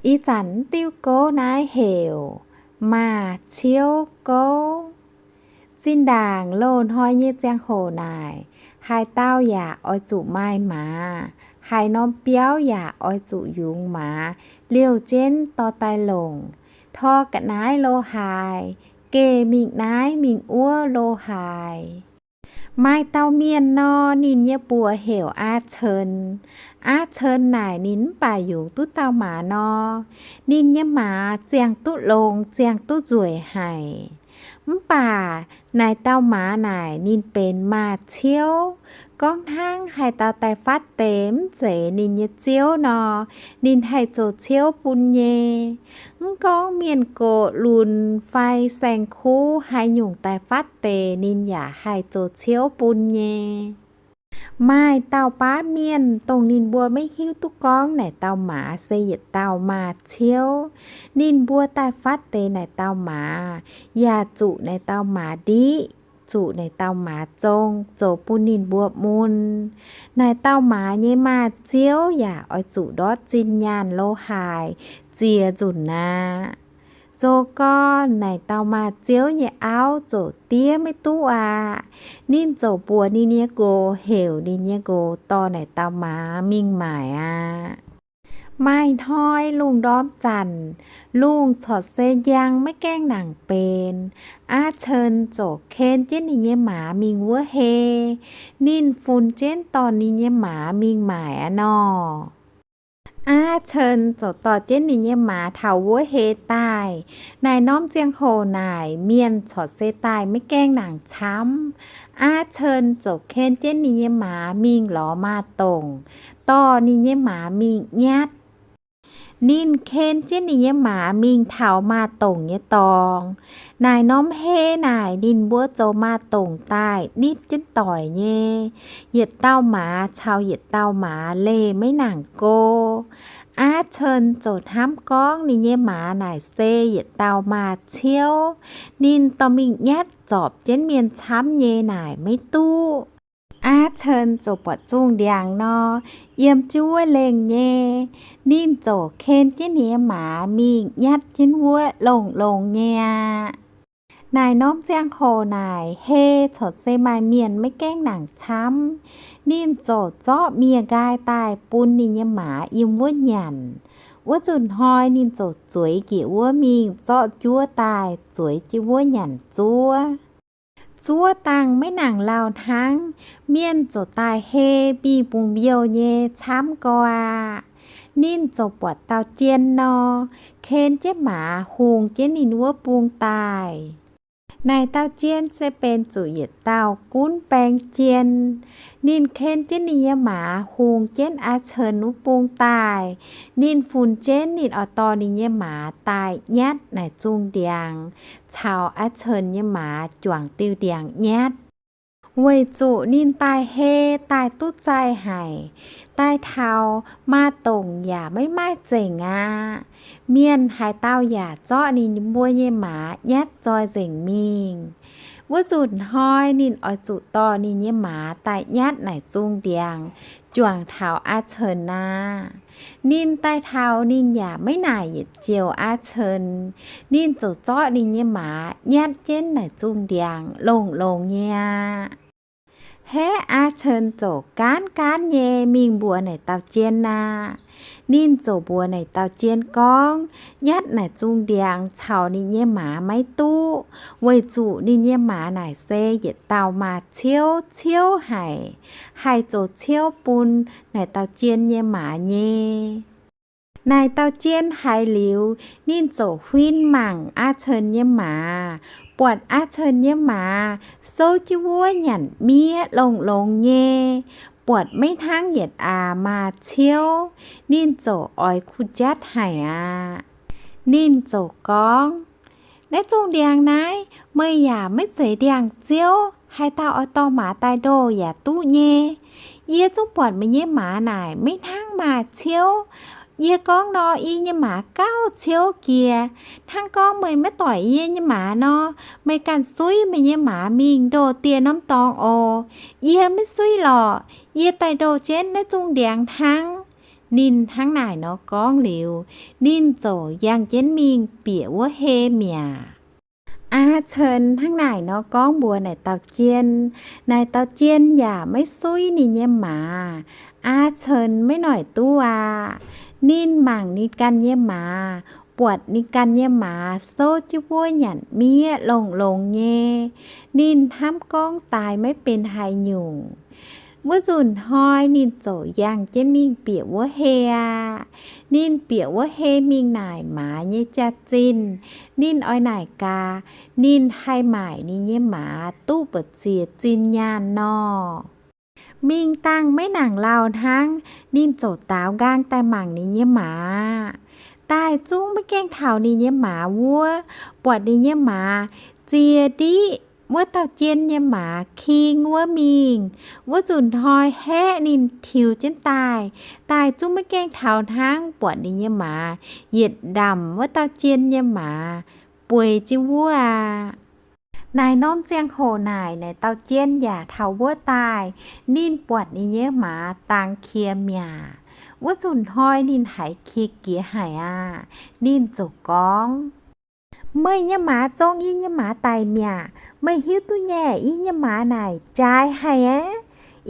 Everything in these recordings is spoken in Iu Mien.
Ih zanc m'diuh gouv naaiv heuc Maaz Ciouv Gouv. Zinh ndaangc loz-hnoi nyei ziangh hoc naaic, haaix dauh yaac oix zuqc maaih maaz, haaix norm biauv yaac oix zuqc yungz maaz liouh jienv dorh daaih longc, tor ga'naaiv lo haaix, geh mingh naaiv mingh wuov lo haaix. Maaih dauh mienh nor, ninh nyei mbuox heuc Aa Cen. Aa Cen naaic ninh mv baac yungz duqv dauh maaz nor. Ninh nyei maaz ziangh duqv longx, ziangh duqv nzueic haic. Mv baac naaic dauh maaz naaic ninh benx maaz ciouv. Gorngv hnangv haaix dauh daaih fatv deix mv zeiz ninh nyei ziouv nor, ninh haih zoux ciouv bun nyei. Mv gorngv mienh gox lunx fai saeng-kuv haaix nyungc daaih fatv deix, ninh yaac haih zoux ciouv bun nyei. Maaih dauh baav mienh, dongh ninh mbuo maiv hiuv duqv gorngv naaic dauh maaz se yietc dauh maaz ciouv. Ninh mbuo daaih fatv deix naaic dauh maaz, yaac zuqc naaic dauh maaz ndiqv, zuqc naaic dauh maaz zong zoux bun ninh mbuo mun. Naaic dauh maaz nyei maaz ziouv yaac oix zuqc ndortv zinh nyaanh lo haaix ziex nzunc aqv. Zoux gorn naaic dauh maaz ziouv nyei auv ziouc diev maiv duqv aqv. Ninh ziouc mbuox ninh nyei nqox, heuc ninh nyei nqox dorh naaic dauh maaz mingh maaic aqv. Maaih hnoi lungh ndorm zanc, lungh corc se njang maiv gaengh nangc benx. Aa Cen ziouc ken jienv ninh nyei maaz mingh wuov hei. Ninh funx jienv dorh ninh nyei maaz mingh maaic aqv nor. Aa Cen ziouc dorh jienv ninh nyei maaz taux wuov hei daaih. Naaic norm ziangh hoc naaic, mienh corc se daaih maiv gaengh nangc camv. Aa Cen ziouc ken jienv ninh nyei maaz mingh lorz maaz-dongc, dorh ninh nyei maaz mingh nyatv. Ninh ken jienv ninh nyei maaz mingh taux maaz-dongc nyei dorngx. Naaic norm hei naaic ninh mbuo zoux maaz-dongc daaih nitv jienv doic nyei. Yietc dauh maaz caux yietc dauh maaz leih maiv nangc go. Aa Cen ziouc hnamv gorngv ninh nyei maaz naaic se yietc dauh maaz ciouv. Ninh dorh mingh nyatv zorpc jienv mienh camv nyei naaic maiv duqv. Aa Cen ziouc buatc zungh ndiangx nor, yiem jienv wuov lengh nyei. Ninh ziouc ken jienv ninh nyei maaz mingh nyatv jienv wuov longx-longx nyei aqv. Naaic norm ziangh hoc naaic, hei corc se maaih mienh maiv gaengh nangc camv. Ninh ziouc zorqv miev nqaai daaih bun ninh nyei maaz yiem wuov nyanc. Wuov nzunc hnoi ninh ziouc zueiz njiec wuov mingh zorqv juov daaih zueiz jienv wuov nyanc zuov. Zuov dangh maiv nangc lauh hnangv, mienh ziouc daaih hei mingh bungx-youh nyei camv gorx aqv. Ninh ziouc buatc dauh jien nor, ken jienv maaz hungx jienv ninh wuov bung daaih. Naaic dauh jien se benx zuqc yietc dauh gunv baeng jien. Ninh ken jienv ninh nyei maaz hungx jienv Aa Cen wuov bung daaih. Ninh funx jienv ninh oix dorh ninh nyei maaz daaih nyatv naaic zungh ndiangx, caux Aa Cen nyei maaz juangc diuh ndiangx nyatv. Weic zuqc ninh daaih hei daaih duqv zaih haic, daaih taux maaz-dongc yaac maiv maaih zengc aqv. Mienh haaix dauh yaac zorqv ninh mbuo nyei maaz nyatv nzoih nzengc mingh. Wuov nzunc hnoi ninh oix zuqc dorh ninh nyei maaz daaih nyatv naaic zungh ndiangx juangc taux Aa Cen aqv. Ninh daaih taux ninh yaac maiv naaic yietc joux Aa Cen. Ninh ziouc zorqv ninh nyei maaz nyatv jienv naaic zungh ndiangx longx-longx nyei aqv. Haiv Aa Cen ziouc gaanv gaanv nyei mingh mbuox naaic dauh jien aqv. Ninh ziouc mbuox naaic dauh jien gorngv, nyatv naaic zungh ndiangx caux ninh nyei maaz maiv duqv, weic zuqc ninh nyei maaz naaic se yietc dauh maaz ciouv ciouv haic, haih zoux ciouv bun naaic dauh jien nyei maaz nyei. Naaic dauh jien haiz liuz, ninh ziouc huin mangc Aa Cen nyei maaz, buatc Aa Cen nyei maaz souv jienv wuov nyanc miev longx-longx nyei, buatc maiv hnangv yietc aax maaz ciouv. Ninh ziouc oix kuh jatv haic aqv. Ninh ziouc gorngv, naaiv zungh ndiangx naaiv meih yaac maiv zeiz ndiangx-ziouv, haaix dauh oix dorh maaz daaih ndoh yaac duqv nyei. Yie zungv buatc meih nyei maaz naaic maiv hnangv maaz ciouv. Yie gorngv nor, yie nyei maaz gauh ciouv jiex. Hnangv gorngv meih maiv doic yie nyei maaz nor, meih ganh suiv meih nyei maaz mingh ndoh dieh norm dorngx oc. Yie maiv suiv lorqc. Yie daaih ndoh jienv naaiv zungh ndiangx hnangv. Ninh hnangv naaic nor gorngv liuz, ninh ziouc yangh jienv mingh bieqc wuov hei mi'aqv. Aa Cen hnangv naaic nor gorngv mbuox naaic dauh jien. Naaic dauh jien yaac maiv suiv ninh nyei maaz. Aa Cen maiv noic duqv aqv. Ninh mangc ninh ganh nyei maaz, buatc ninh ganh nyei maaz souv jienv wuov nyanc miev longx-longx nyei. Ninh hnamv gorngv daaih maiv benx haaix nyungc. Wuov nzunc hnoi ninh ziouc yangh jienv mingh bieqc wuov hei aqv. Ninh bieqc wuov hei mingh naaic maaz nyei jaax-zinh. Ninh oix naaic gaax, ninh haih maaic ninh nyei maaz duqv mbu'ziex zinh nyaanh nor. Mingh dangh maiv nangc lauh hnangv, ninh ziouc daaux nqaang daaih mangc ninh nyei maaz. Daaih zungv maiv gaengh taux ninh nyei maaz wuov, buatc ninh nyei maaz ziex ndiqv wuov dauh jien nyei maaz king wuov mingh. Wuov nzunc hnoi haeqv ninh tiux jienv daaih, daaih zungv maiv gaengh taux hnangv, buatc ninh nyei maaz yietc ndamc wuov dauh jien nyei maaz bueix jienv wuov aqv. Naaic norm ziangh hoc naaic, naaic dauh jien yaac taux wuov daaih. Ninh buatc ninh nyei maaz dangx qiex mi'aqv. Wuov nzunc hnoi ninh haiz qiex jiez haic aqv. Ninh ziouc gorngv, meih nyei maaz zong yie nyei maaz daic mi'aqv. Meih hiuv duqv nyei, yie nyei maaz naaic jaaix haic aqv.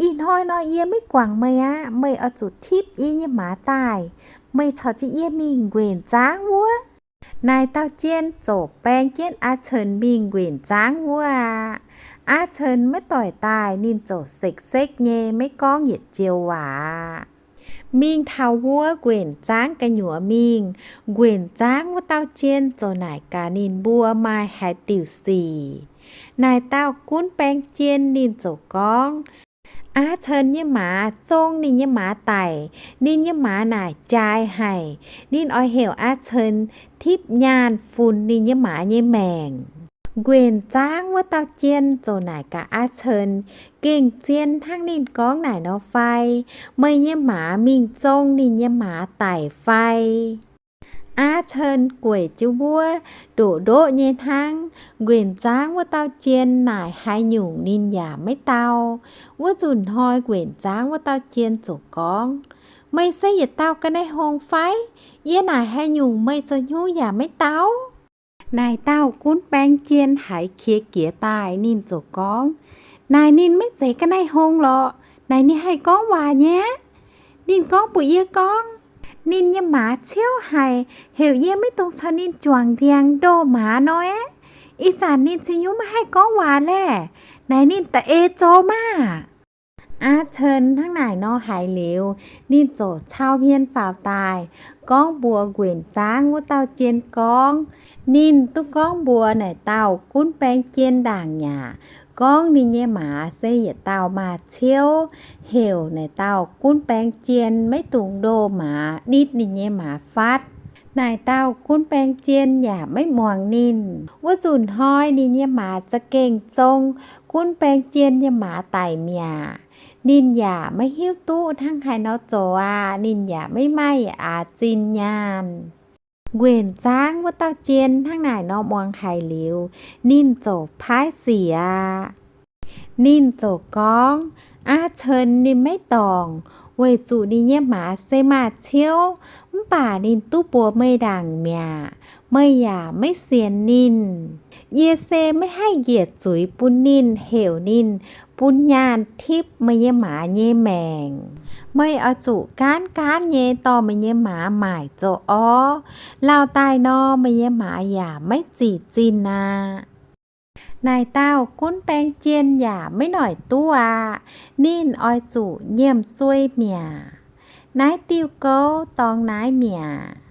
Ih hnoi nor yie maiv guangc meih aqv. Meih oix zuqc tipv yie nyei maaz daaih. Meih caux jienv yie mingh nquenc zaangv wuov. Naaic dauh jien ziouc baeng jienv Aa Cen mingh nquenc zaangv wuov aqv. Aa Cen maiv doic daaih, ninh ziouc sekv-sekv nyei maiv gorngv yietc joux waac. Mingh taux wuov nquenc zaangv gu'nyuoz mingh, nquenc zaangv wuov dauh jien ziouc naaic gaax ninh mbuo maaih haaix diuc sic. Naaic dauh gunv baeng jien ninh ziouc gorngv, Aa Cen nyei maaz zong ninh nyei maaz daic. Ninh nyei maaz naaic jaaix haic. Ninh oix heuc Aa Cen tipv nyaanh funx ninh nyei maaz nyei maengc. Nquenc zaangv wuov dauh jien ziouc naaic gaax Aa Cen, gengh zien hnangv ninh gorngv naaic nor fai? Meih nyei maaz mingh zong ninh nyei maaz daic fai? Aa Cen gueic jienv wuov, ndoqc ndoqv nyei hnangv. Nquenc zaangv wuov dauh jien naaic haaix nyungc ninh yaac maiv dau. Wuov nzunc hnoi nquenc zaangv wuov dauh jien ziouc gorngv, meih se yietc dauh ga'naaiv hngongx fai? Yie naaic haaix nyungc meih zoux hnyouv yaac maiv dau? Naaic dauh gunv baeng jien haiz qiex jiez daaih, ninh ziouc gorngv, naaic ninh maiv zeiz ga'naaiv hngongx lorqc. Naaic ninh haih gorngv waac nyei aqv. Ninh gorngv mbuox yie gorngv, ninh nyei maaz ciouv haic, heuc yie maiv dungx caux ninh juangc ndiangx ndoh maaz nor aqv. Ih zanc ninh cingx nyungc maiv haih gorngv waac laeh. Naaic ninh da'eix zoux maah! Aa Cen hnangv naaic nor haiz liuz, ninh ziouc cau hmien faaux daaih, gorngv mbuox nquenc zaangv wuov dauh jien gorngv, ninh duqv gorngv mbuox naaic dauh gunv baeng jien ndaangc yaac gorngv ninh nyei maaz se yietc dauh maaz ciouv, heuc naaic dauh gunv baeng jien maiv dungx ndoh maaz nitv ninh nyei maaz fatv. Naaic dauh gunv baeng jien yaac maiv muangx ninh. Wuov nzunc hnoi ninh nyei maaz za'gengh zong gunv baeng jien nyei maaz daic mi'aqv. Ninh yaac maiv hiuv duqv hnangv haaix nor zoux aqv. Ninh yaac maiv maaih aax zinh nyaanh. Nquenc zaangv wuov dauh jien hnangv naaic nor muangx haiz liuz, ninh ziouc paaiv sic aqv. Ninh ziouc gorngv, Aa Cen ninh maiv dorngc, weic zuqc ninh nyei maaz se maaz ciouv, mv baac ninh duqv mbuox meih ndaangc mi'aqv. Meih yaac maiv sienx ninh. Yie se maiv haih njiec zuiz bun ninh, heuc ninh bun nyaanh tipv meih nyei maaz nyei maengc. Meih oix zuqc gaanv gaanv nyei dorh meih nyei maaz maaic zoux orv. Lauh daaih nor, meih nyei maaz yaac maiv zic zinh aqv. Naaic dauh gunv baeng jien yaac maiv noic duqv aqv. Ninh oix zuqc nyiemc suei mi'aqv. Naaiv diuh gouv dorngx naaiv mi'aqv.